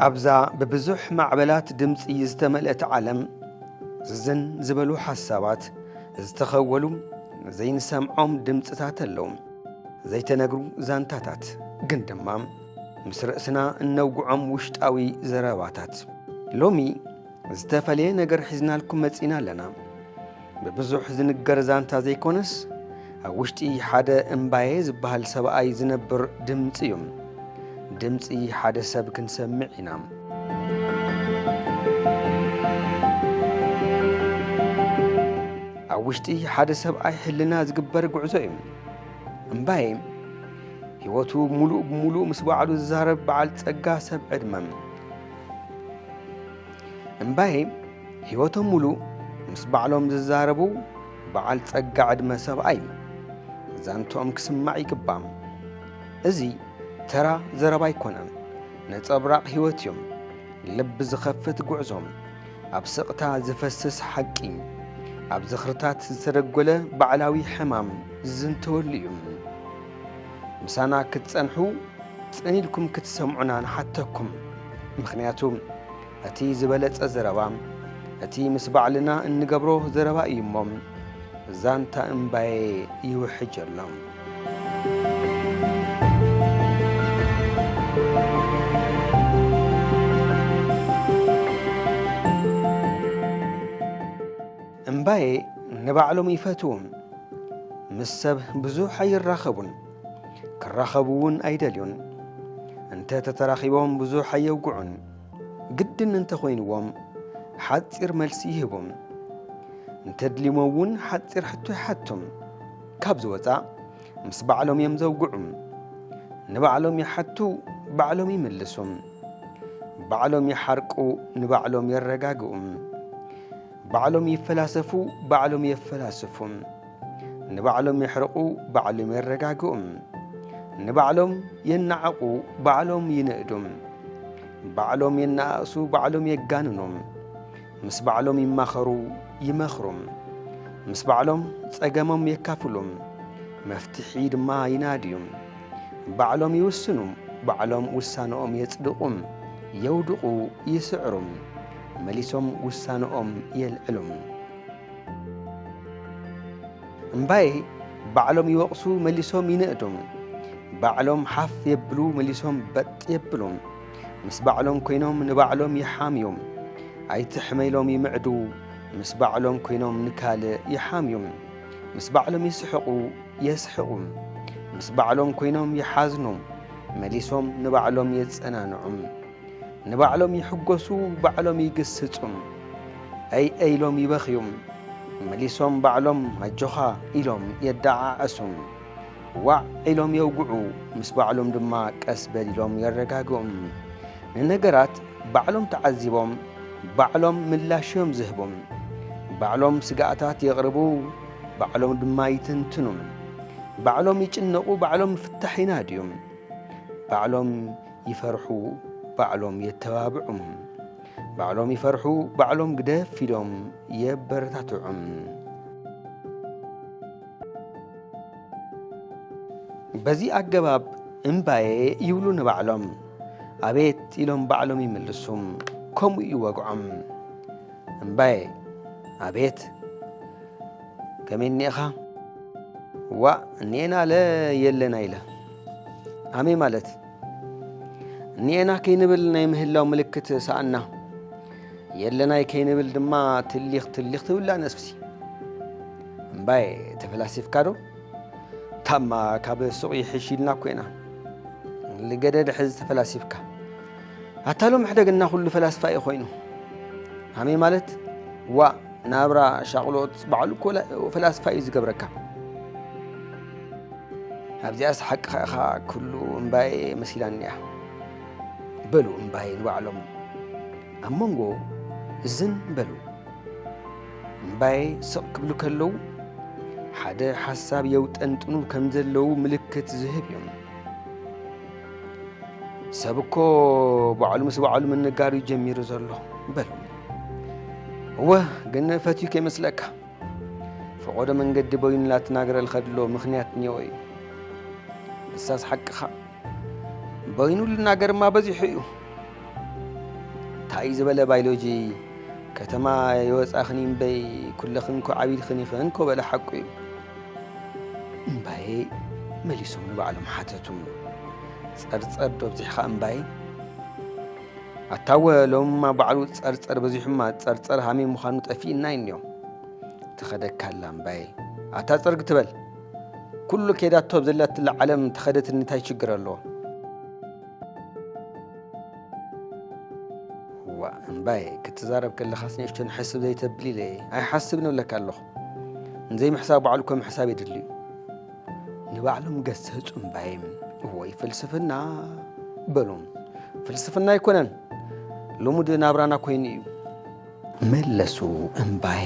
ኣብዛ ብብዙሕ ማዕበላት ድምጺ ዝተመልአት ዓለም፣ ዝን ዝበሉ ሓሳባት ዝተኸወሉ ዘይንሰምዖም ድምጽታት ኣለዉ። ዘይተነግሩ ዛንታታት፣ ግን ድማ ምስ ርእስና እነውግዖም ውሽጣዊ ዘረባታት። ሎሚ ዝተፈልየ ነገር ሒዝናልኩም መጺና ኣለና። ብብዙሕ ዝንገር ዛንታ ዘይኮነስ፣ ኣብ ውሽጢ ሓደ እምባየ ዝበሃል ሰብኣይ ዝነብር ድምጺ እዩ። ድምጺ ሓደ ሰብ ክንሰምዕ ኢና። ኣብ ውሽጢ ሓደ ሰብኣይ ሕልና ዝግበር ጉዕዞ እዩ። እምባየ ህይወቱ ሙሉእ ብሙሉእ ምስ ባዕሉ ዝዛረብ በዓል ጸጋ ሰብ ዕድመ። እምባየ ህይወቶም ሙሉእ ምስ ባዕሎም ዝዛረቡ በዓል ጸጋ ዕድመ ሰብኣይ ዛንትኦም ክስማዕ ይግባእ። እዚ ተራ ዘረባ ኣይኮነን፣ ነጸብራቕ ህይወት እዮም። ልቢ ዝኸፍት ጉዕዞ፣ ኣብ ስቕታ ዝፈስስ ሓቂ፣ ኣብ ዝኽርታት ዝተደጎለ ባዕላዊ ሕማም ዝዝንተወሉ እዩ። ምሳና ክትጸንሑ ጽን ኢልኩም ክትሰምዑና ንሓተኩም። ምኽንያቱ እቲ ዝበለጸ ዘረባ፣ እቲ ምስ ባዕልና እንገብሮ ዘረባ እዩ እሞ፣ ዛንታ እምባየ ይውሕጅ ኣሎ። እምባየ ንባዕሎም ይፈትዉ። ምስ ሰብ ብዙሕ ኣይራኸቡን። ክራኸቡ እውን ኣይደልዩን። እንተ ተተራኺቦም ብዙሕ ኣየውግዑን። ግድን እንተኾይንዎም ሓጺር መልሲ ይህቡ። እንተድልይዎም እውን ሓጺር ሕቶ ይሓቱ። ካብዚ ወጻእ ምስ ባዕሎም እዮም ዘውግዑ። ንባዕሎም ይሓቱ፣ ባዕሎም ይምልሱ። ባዕሎም ይሓርቁ፣ ንባዕሎም የረጋግኡ። ባዕሎም ይፈላሰፉ፣ ባዕሎም የፈላስፉ። ንባዕሎም የሕርቑ፣ ባዕሎም የረጋግኡ። ንባዕሎም የነዓቑ፣ ባዕሎም ይንእዱ። ባዕሎም የነኣእሱ፣ ባዕሎም የጋንኑ። ምስ ባዕሎም ይማኸሩ፣ ይመኽሩ። ምስ ባዕሎም ጸገሞም የካፍሉ፣ መፍትሒ ድማ ይናድዩ። ባዕሎም ይውስኑ፣ ባዕሎም ውሳነኦም የጽድቑ፣ የውድቑ፣ ይስዕሩ፣ መሊሶም ውሳነኦም የልዕሉ። እምባየ ባዕሎም ይወቕሱ፣ መሊሶም ይንእዱ። ባዕሎም ሓፍ የብሉ፣ መሊሶም በጥ የብሉ። ምስ ባዕሎም ኮይኖም ንባዕሎም ይሓምዩ። ኣይትሕመ ኢሎም ይምዕዱ። ምስ ባዕሎም ኮይኖም ንካልእ ይሓምዩ። ምስ ባዕሎም ይስሕቑ፣ የስሕቑ። ምስ ባዕሎም ኮይኖም ይሓዝኑ። መሊሶም ንባዕሎም የጸናንዑ። ንባዕሎም ይሕጎሱ፣ ባዕሎም ይግስጹ። ኣይ ኣይ ኢሎም ይበኽዩ። መሊሶም ባዕሎም ኣጆኻ ኢሎም የደዓዕሱ። ዋዕ ኢሎም የውግዑ፣ ምስ ባዕሎም ድማ ቀስ በል ኢሎም የረጋግኡ። ንነገራት ባዕሎም ተዓዚቦም፣ ባዕሎም ምላሽ እዮም ዝህቡ። ባዕሎም ስግኣታት የቕርቡ፣ ባዕሎም ድማ ይትንትኑ። ባዕሎም ይጭነቑ፣ ባዕሎም ፍታሕ ይናድዩ። ባዕሎም ይፈርሑ፣ ባዕሎም የተባብዑ። ባዕሎም ይፈርሑ፣ ባዕሎም ግደፍ ኢሎም የበረታትዑ። በዚ ኣገባብ እምባየ ይብሉ ንባዕሎም። ኣቤት ኢሎም ባዕሎም ይምልሱ። ከምኡ እዩ ወግዖም። እምባየ፣ ኣቤት፣ ከመይ እኒኤኻ? ዋእ፣ እኒኤና ኣለ የለና ኢለ። ኣመይ ማለት? እኒኤና ከይንብል ናይ ምህላው ምልክት ሰኣና። የለናይ ከይንብል ድማ ትሊኽ ትሊኽ ትብላ ነፍሲ። እምባየ፣ ተፈላሲፍካ ዶ? ታማ ካብ ሱቕ ይሕሽ ኢልና እኮ ኢና። ልገደድ ሕዚ ተፈላሲፍካ። ኣታ ሎም ሕደግና ኩሉ ፈላስፋ እዩ ኮይኑ። ሃመይ ማለት ዋእ ናብራ ሻቕሎት ባዕሉ እኮ ላ-፣ ፈላስፋ እዩ ዝገብረካ። ኣብዚኣስ ሓቅኻ ኢኻ፣ ኩሉ እምባየ መሲላኒ እያ። በሉ እምባየ ንባዕሎም ኣብ መንጎ ዝን በሉ። እምባየ ስቕ ክብሉ ከለዉ፣ ሓደ ሓሳብ የውጠንጥኑ ከም ዘለዉ ምልክት ዝህብ እዩ። ሰብ እኮ ባዕሉ ምስ ባዕሉ ምንጋር እዩ ጀሚሩ ዘሎ፣ በሉ። እወ፣ ግን ፈትዩ ከይመስለካ። ፈቖዶ መንገዲ በይኑ ላትናገረልካ ድሎ ምኽንያት እኒኦ እዩ። ንሳስ ሓቅኻ። በይኑ ልናገርማ በዚሑ እዩ። እንታይ ዝበለ ባዮሎጂ? ከተማ የወጻኽኒ እምበይ፣ ኩለኽን ኮ ዓቢድኽን ኢኽን ኮ በለ ሓቁ እዩ። እምባዬ መሊሶም ንባዕሎም ሓተቱ። ጸርጸር ዶ ኣብዚሕኻ እምባዬ? ኣታወ ሎምማ ባዕሉ ጸርጸር በዚሑማ፣ ጸርጸር ሃሜ ምዃኑ ጠፊእና እዩ እኒኦ። ትኸደካ ኣላ እምባዬ። ኣታ ጽርግ ትበል። ኩሉ ከይዳቶ ኣብ ዘለትላ ዓለም ተኸደትኒ እንታይ ችግር ኣለዎ? ዋእ እምባዬ፣ ክትዛረብ ከለኻስ ንእሽቶ ንሕስብ ዘይተብል ኢለ እየ። ኣይሓስብን እብለካ ኣለኹ። ንዘይምሕሳብ ባዕሉ እኮ ምሕሳብ የድሊ እዩ። ንባዕሎም ገሰጹ እምባዬ። እዎይ ፍልስፍና በሉ። ፍልስፍና ኣይኮነን፣ ልሙድ ናብራና ኮይኑ እዩ። መለሱ እምባዬ።